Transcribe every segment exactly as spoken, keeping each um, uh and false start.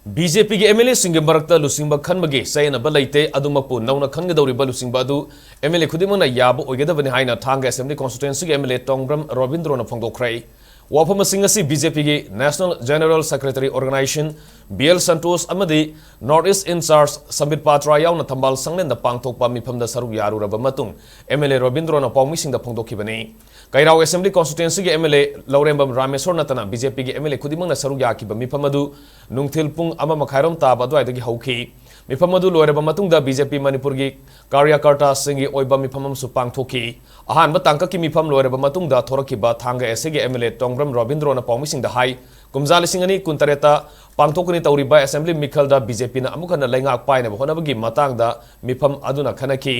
B J ꯄꯤꯒꯤ M L ꯑꯦꯁꯤꯡꯒꯤ ꯃꯔꯛꯇ ꯂꯨꯆꯤꯡꯕ ꯈꯟꯕꯒꯤ ꯆꯌꯦꯠꯅꯕ ꯂꯩꯇꯦ꯫ ꯑꯗꯨꯃꯛꯄꯨ ꯅꯧꯅ ꯈꯟꯒꯗꯧꯔꯤꯕ ꯂꯨꯆꯤꯡꯕ ꯑꯗꯨ ꯑꯦꯝ ꯑꯦꯜ ꯑꯦ ꯈꯨꯗꯤꯡꯃꯛꯅ ꯌꯥꯕ ꯑꯣꯏꯒꯗꯕꯅꯤ ꯍꯥꯏꯅ ꯊꯥꯡꯒ ꯑꯦꯁꯦꯝꯕ꯭ꯂꯤ ꯀꯣꯟꯁꯇꯤꯇ꯭ꯋꯦꯟꯁꯤꯒꯤ ꯑꯦꯝ ꯑꯦꯜ ꯑꯦ ꯇꯣꯡꯕ꯭ꯔꯝ ꯔꯣꯕꯤꯟꯗ꯭ꯔꯣꯅ ꯐꯣꯡꯗꯣꯛꯈ꯭ꯔꯦ꯫ ꯋꯥꯐꯝꯁꯤꯡ ꯑꯁꯤ ꯕꯤ ꯖꯦ ꯄꯤꯒꯤ national general secretary organisation B L Santosh ꯑꯃꯗꯤ ꯅꯣꯔꯠ ꯏꯁ ꯏꯟꯆꯥꯔꯖ ꯁꯝꯕꯤꯠ ꯄꯥꯇ꯭ꯔꯥ ꯌꯥꯎꯅ ꯊꯝꯕꯥꯜ ꯁꯪꯂꯦꯟꯗ ꯄꯥꯡꯊꯣꯛꯄ ꯃꯤꯐꯝꯗ ꯁꯔꯨꯛ ꯌꯥꯔꯨꯔꯕ ꯃꯇꯨꯡ ꯑꯦꯝ ꯑꯦꯜ ꯑꯦ ꯔꯣꯕꯤꯟꯗ꯭ꯔꯣꯅ ꯄꯥꯎꯃꯤꯁꯤꯡꯗ ꯐꯣꯡꯗꯣꯛꯈꯤꯕꯅꯤ꯫ ꯀꯩꯔꯥꯎ ꯑꯦꯁꯦꯝꯕ꯭ꯂꯤ ꯀꯣꯟꯁꯇꯤꯇ꯭ꯋꯦꯟꯁꯤꯒꯤ ꯑꯦꯝ ꯑꯦꯜ ꯑꯦ ꯂꯧꯔꯦꯝꯕꯝ ꯔꯥꯃꯦꯁꯣꯔ ꯅꯠꯇꯅ ꯕꯤ ꯖꯦ ꯄꯤꯒꯤ ꯑꯦꯝ ꯑꯦꯜ ꯑꯦ ꯈꯨꯗꯤꯡꯃꯛꯅ ꯁꯔꯨꯛ ꯌꯥꯈꯤꯕ ꯃꯤꯐꯝ ꯑꯗꯨ ꯅꯨꯡꯊꯤꯜ ꯄꯨꯡ ꯑꯃ ꯃꯈꯥꯏꯔꯣꯝ ꯇꯥꯕ ꯑꯗꯨꯋꯥꯏꯗꯒꯤ ꯍꯧꯈꯤ꯫ ꯃꯤꯐꯝ ꯑꯗꯨ ꯂꯣꯏꯔꯕ ꯃꯇꯨꯡꯗ ꯕꯤ ꯖꯦ ꯄꯤ ꯃꯅꯤꯄꯨꯔꯒꯤ ꯀꯥꯔꯌꯀꯔꯇꯥꯁꯤꯡꯒꯤ ꯑꯣꯏꯕ ꯃꯤꯐꯝ ꯑꯃꯁꯨ ꯄꯥꯡꯊꯣꯛꯈꯤ꯫ ꯑꯍꯥꯟꯕ ꯇꯥꯡꯀꯛꯀꯤ ꯃꯤꯐꯝ ꯂꯣꯏꯔꯕ ꯃꯇꯨꯡꯗ ꯊꯣꯔꯛꯈꯤꯕ ꯊꯥꯡꯒ ꯑꯦꯁ ꯑꯦꯒꯤ ꯑꯦꯝ ꯑꯦꯜ ꯑꯦ ꯇꯣꯡꯕ꯭ꯔꯝ ꯔꯣꯕꯤꯟꯗ꯭ꯔꯣꯅ ꯄꯥꯎꯃꯤꯁꯤꯡꯗ ꯍꯥꯏ, ꯀꯨꯝꯖꯥ ꯂꯤꯁꯤꯡ ꯑꯅꯤ ꯀꯨꯟꯇꯔꯦꯠꯇ ꯄꯥꯡꯊꯣꯛꯀꯅꯤ ꯇꯧꯔꯤꯕ ꯑꯦꯁꯦꯝꯕ꯭ꯂꯤ ꯃꯤꯈꯜꯗ ꯕꯤ ꯖꯦ ꯄꯤꯅ ꯑꯃꯨꯛ ꯍꯟꯅ ꯂꯩꯉꯥꯛ ꯄꯥꯏꯅꯕ ꯍꯣꯠꯅꯕꯒꯤ ꯃꯇꯥꯡꯗ ꯃꯤꯐꯝ ꯑꯗꯨꯅ ꯈꯟꯅꯈꯤ꯫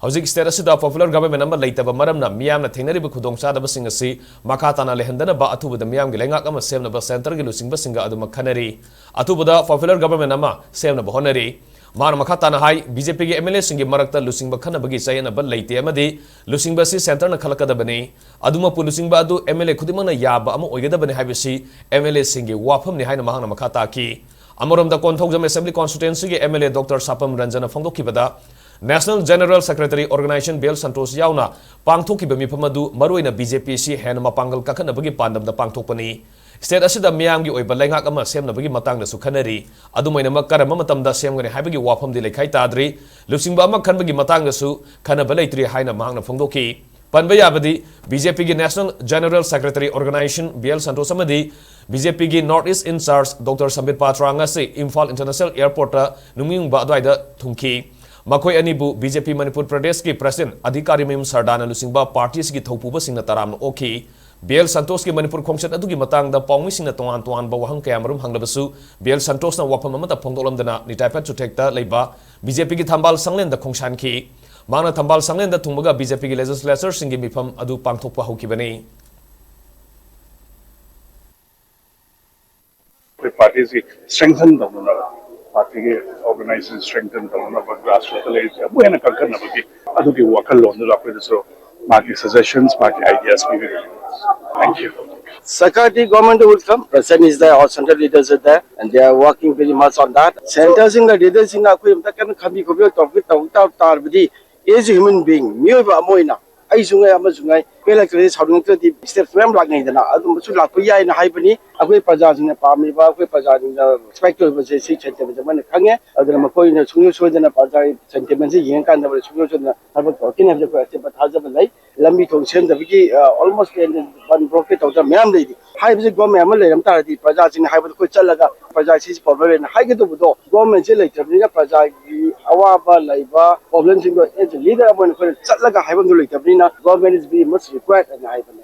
ꯍꯧꯖꯤꯛ ꯁ꯭ꯇꯦꯠ ꯑꯁꯤꯗ ꯄꯣꯄꯨꯂꯔ ꯒꯚꯔꯟꯃꯦꯟ ꯑꯃ ꯂꯩꯇꯕ ꯃꯔꯝꯅ ꯃꯤꯌꯥꯝꯅ ꯊꯦꯡꯅꯔꯤꯕ ꯈꯨꯗꯣꯡꯆꯥꯗꯕꯁꯤꯡ ꯑꯁꯤ ꯃꯈꯥ ꯇꯥꯅ ꯂꯩꯍꯟꯗꯅꯕ ꯑꯊꯨꯕꯗ ꯃꯤꯌꯥꯝꯒꯤ ꯂꯩꯉꯥꯛ ꯑꯃ ꯁꯦꯝꯅꯕ ꯁꯦꯟꯇꯔꯒꯤ ꯂꯨꯆꯤꯡꯕꯁꯤꯡꯒ ꯑꯗꯨꯃꯛ ꯈꯟꯅꯔꯤ꯫ ꯑꯊꯨꯕꯗ ꯄꯣꯄꯨꯂꯔ ꯒꯚꯔꯟꯃꯦꯟ ꯑꯃ ꯁꯦꯝꯅꯕ ꯍꯣꯠꯅꯔꯤ꯫ ꯃꯍꯥꯛꯅ ꯃꯈꯥ ꯇꯥꯅ ꯍꯥꯏ, ꯕꯤ ꯖꯦ ꯄꯤꯒꯤ ꯑꯦꯝ ꯑꯦꯜ ꯑꯦꯁꯤꯡꯒꯤ ꯃꯔꯛꯇ ꯂꯨꯆꯤꯡꯕ ꯈꯟꯅꯕꯒꯤ ꯆꯌꯦꯠꯅꯕ ꯂꯩꯇꯦ ꯑꯃꯗꯤ ꯂꯨꯆꯤꯡꯕ ꯑꯁꯤ ꯁꯦꯟꯇꯔꯅ ꯈꯜꯂꯛꯀꯗꯕꯅꯤ꯫ ꯑꯗꯨꯃꯛꯄꯨ ꯂꯨꯆꯤꯡꯕ ꯑꯗꯨ ꯑꯦꯝ ꯑꯦꯜ ꯑꯦ ꯈꯨꯗꯤꯡꯃꯛꯅ ꯌꯥꯕ ꯑꯃ ꯑꯣꯏꯒꯗꯕꯅꯤ ꯍꯥꯏꯕꯁꯤ ꯑꯦꯝ ꯑꯦꯜ ꯑꯦꯁꯤꯡꯒꯤ ꯋꯥꯐꯝꯅꯤ ꯍꯥꯏꯅ ꯃꯍꯥꯛꯅ ꯃꯈꯥ ꯇꯥꯈꯤ꯫ ꯑꯃꯔꯣꯝꯗ ꯀꯣꯟꯊꯧꯖꯝ ꯑꯦꯁꯦꯝꯕ꯭ꯂꯤ ꯀꯣꯟꯁꯇꯤꯇ꯭ꯋꯦꯟꯁꯤꯒꯤ M L A doctor Sapam ꯔꯟꯖꯟꯅ ꯐꯣꯡꯗꯣꯛꯈꯤꯕꯗ, national general secretary organisation B L Santosh ꯌꯥꯎꯅ ꯄꯥꯡꯊꯣꯛꯈꯤꯕ ꯃꯤꯐꯝ ꯑꯗꯨ ꯃꯔꯨꯑꯣꯏꯅ ꯕꯤ ꯖꯦ ꯄꯤ ꯑꯁꯤ ꯍꯦꯟꯅ ꯃꯄꯥꯡꯒꯜ ꯀꯟꯈꯠꯅꯕꯒꯤ ꯄꯥꯟꯗꯝꯗ ꯄꯥꯡꯊꯣꯛꯄꯅꯤ꯫ ꯁ꯭ꯇꯦꯠ ꯑꯁꯤꯗ ꯃꯤꯌꯥꯝꯒꯤ ꯑꯣꯏꯕ ꯂꯩꯉꯥꯛ ꯑꯃ ꯁꯦꯝꯅꯕꯒꯤ ꯃꯇꯥꯡꯗꯁꯨ ꯈꯟꯅꯔꯤ꯫ ꯑꯗꯨꯝ ꯑꯣꯏꯅꯃꯛ ꯀꯔꯝꯕ ꯃꯇꯝꯗ ꯁꯦꯝꯒꯅꯤ ꯍꯥꯏꯕꯒꯤ ꯋꯥꯐꯝꯗꯤ ꯂꯩꯈꯥꯏ ꯇꯥꯗ꯭ꯔꯤ꯫ ꯂꯨꯆꯤꯡꯕ ꯑꯃ ꯈꯟꯕꯒꯤ ꯃꯇꯥꯡꯗꯁꯨ ꯈꯟꯅꯕ ꯂꯩꯇ꯭ꯔꯤ ꯍꯥꯏꯅ ꯃꯍꯥꯛꯅ ꯐꯣꯡꯗꯣꯛꯈꯤ꯫ ꯄꯟꯕ ꯌꯥꯕꯗꯤ, ꯕꯤ ꯖꯦ ꯄꯤꯒꯤ national general secretary organisation B L Santosh ꯑꯃꯗꯤ ꯕꯤ ꯖꯦ ꯄꯤꯒꯤ north east in charge doctor Sambit Patra ꯉꯁꯤ ꯏꯝꯐꯥꯜ ꯏꯟꯇꯔꯅꯦꯁꯅꯦꯜ ꯑꯦꯌꯔꯄꯣꯔꯠꯇ ꯅꯨꯃꯤꯠ ꯌꯨꯡꯕ ꯑꯗꯨꯋꯥꯏꯗ ꯊꯨꯡꯈꯤ꯫ ꯃꯈꯣꯏ ꯑꯅꯤꯕꯨ ꯕꯤ ꯖꯦ ꯄꯤ ꯃꯅꯤꯄꯨꯔ ꯄ꯭ꯔꯗꯦꯁꯀꯤ ꯄ꯭ꯔꯁꯤꯗꯦꯟꯠ ꯑꯙꯤꯀꯥꯔꯤ ꯃꯌꯨꯝ ꯁꯔꯗꯥꯅ ꯂꯨꯆꯤꯡꯕ ꯄꯥꯔꯇꯤ ꯑꯁꯤꯒꯤ ꯊꯧꯄꯨꯕꯁꯤꯡꯅ ꯇꯔꯥꯝꯅ ꯑꯣꯛꯈꯤ꯫ ꯕꯤ ꯑꯦꯜ ꯁꯟꯇꯣꯁꯀꯤ ꯃꯅꯤꯄꯨꯔ ꯈꯣꯡꯆꯠ ꯑꯗꯨꯒꯤ ꯃꯇꯥꯡꯗ ꯄꯥꯎꯃꯤꯁꯤꯡꯅ ꯇꯣꯉꯥꯟ ꯇꯣꯉꯥꯟꯕ ꯋꯥꯍꯪ ꯀꯌꯥꯃꯔꯨꯝ ꯍꯪꯂꯕꯁꯨ, ꯕꯤ ꯑꯦꯜ ꯁꯟꯇꯣꯁꯅ ꯋꯥꯐꯝ ꯑꯃꯠꯇ ꯐꯣꯡꯗꯣꯛꯂꯝꯗꯅ ꯅꯤꯇꯥꯏ ꯐꯦꯠ ꯆꯨꯊꯦꯛꯇ ꯂꯩꯕ ꯕꯤ ꯖꯦ ꯄꯤꯒꯤ ꯊꯝꯕꯥꯜ ꯁꯪꯂꯦꯟꯗ ꯈꯣꯡꯁꯥꯟꯈꯤ꯫ ꯃꯍꯥꯛꯅ ꯊꯝꯕꯥꯜ ꯁꯪꯂꯦꯟꯗ ꯊꯨꯡꯕꯒ ꯕꯤ ꯖꯦ ꯄꯤꯒꯤ ꯂꯦꯖꯤꯁꯂꯦꯆꯔꯁꯤꯡꯒꯤ ꯃꯤꯐꯝ ꯑꯗꯨ ꯄꯥꯡꯊꯣꯛꯄ ꯍꯧꯈꯤꯕꯅꯤ꯫ ꯑꯩꯈꯣꯏ ꯄꯥꯔꯇꯤꯁꯤ ꯁ꯭ꯇ꯭ꯔꯦꯡꯊꯟ ꯇꯧꯅꯅꯕ, ꯄꯥꯔꯇꯤꯒꯤ ꯑꯣꯔꯒꯅꯥꯏꯖꯦꯁꯟ ꯁ꯭ꯇ꯭ꯔꯦꯡꯊꯟ ꯇꯧꯅꯅꯕ, ꯒ꯭ꯔꯥꯁꯔꯨꯠꯇ ꯂꯩꯔꯤꯁꯦ ꯑꯃꯨꯛ ꯍꯦꯟꯅ ꯀꯟꯈꯠꯅꯕꯒꯤ ꯑꯗꯨꯒꯤ ꯋꯥꯈꯜꯂꯣꯟꯗꯨꯗ ꯑꯩꯈꯣꯏꯗꯁꯨ ꯃꯥꯒꯤ ꯁꯖꯦꯁꯟꯁ, ꯃꯥꯒꯤ ideas ꯄꯤꯕꯤꯔꯛꯏ꯫ Thank you. Security government will come. President is there, our central leaders are there, and they are working very much on that. Centerꯁꯤꯡꯒ leaderꯁꯤꯡꯅ ꯑꯩꯈꯣꯏ ꯑꯝꯇ ꯀꯟꯅ ꯈꯟꯕꯤ ꯈꯣꯠꯄꯤ ꯇꯧꯕꯤ ꯇꯧ ꯇꯥ- ꯇꯥꯔꯕꯗꯤ, as a human being, ꯃꯤꯑꯣꯏꯕ ꯑꯃ ꯑꯣꯏꯅ ꯑꯩꯁꯨ ꯉꯥꯏ ꯑꯃꯁꯨ ꯉꯥꯏ, ꯄꯦꯜꯂꯛꯇ꯭ꯔꯗꯤ ꯁꯥꯎꯅꯤꯡꯉꯛꯇ꯭ꯔꯗꯤ steps ꯃꯌꯥꯝ ꯂꯥꯛꯅꯩꯗꯅ, ꯑꯗꯨꯝꯕꯁꯨ ꯂꯥꯛꯄ ꯌꯥꯏꯅ ꯍꯥꯏꯕꯅꯤ꯫ ꯑꯩꯈꯣꯏ ꯄ꯭ꯔꯖꯥꯁꯤꯡꯅ ꯄꯥꯝꯃꯤꯕ, ꯑꯩꯈꯣꯏ ꯄ꯭ꯔꯖꯥꯁꯤꯡꯅ expect ꯇꯧꯔꯤꯕꯁꯦ ꯁꯤ sentiment ꯑꯃꯅ ꯈꯪꯉꯦ꯫ ꯑꯗꯨꯅ ꯃꯈꯣꯏꯅ ꯁꯨꯡꯁꯣꯏ ꯁꯣꯏꯗꯅ ꯄ꯭ꯔꯖꯥꯒꯤ sentimentꯁꯦ ꯌꯦꯡꯉꯀꯥꯟꯗ ꯁꯨꯡꯁꯣꯏ ꯁꯣꯏꯗꯅ ꯊꯕꯛ ꯇꯧꯔꯛꯀꯅꯤ ꯍꯥꯏꯕꯁꯦ ꯑꯩꯈꯣꯏ ꯑꯆꯦꯠꯄ ꯊꯥꯖꯕ ꯂꯩ꯫ ꯂꯝꯕꯤ ꯊꯣꯡ ꯁꯦꯝꯗꯕꯒꯤ, ꯑ, almost ꯕꯟ blockade ꯇꯧꯗꯅ ꯃꯌꯥꯝ ꯂꯩꯔꯤ꯫ ꯍꯥꯏꯔꯤꯕꯁꯤ government ꯑꯃ ꯂꯩꯔꯝ ꯇꯥꯔꯗꯤ ꯄ꯭ꯔꯖꯥꯁꯤꯡꯅ ꯍꯥꯏꯕꯗ ꯑꯩꯈꯣꯏ ꯆꯠꯂꯒ ꯄ꯭ꯔꯖꯥꯁꯤ ꯁꯤ problem ꯂꯩꯅ ꯍꯥꯏꯒꯗꯧꯕꯗꯣ, governmentꯁꯦ ꯂꯩꯇ꯭ꯔꯕꯅꯤꯅ ꯄ꯭ꯔꯖꯥꯒꯤ ꯑꯋꯥꯕ ꯂꯩꯕ problemꯁꯤꯡꯗꯣ as a leader ꯑꯃ ꯑꯣꯏꯅ ꯑꯩꯈꯣꯏꯅ ꯆꯠꯂꯒ ꯍꯥꯏꯐꯝꯗꯨ ꯂꯩꯇꯕꯅꯤꯅ government is very much required ꯍꯥꯏꯅ ꯍꯥꯏꯕꯅꯦ꯫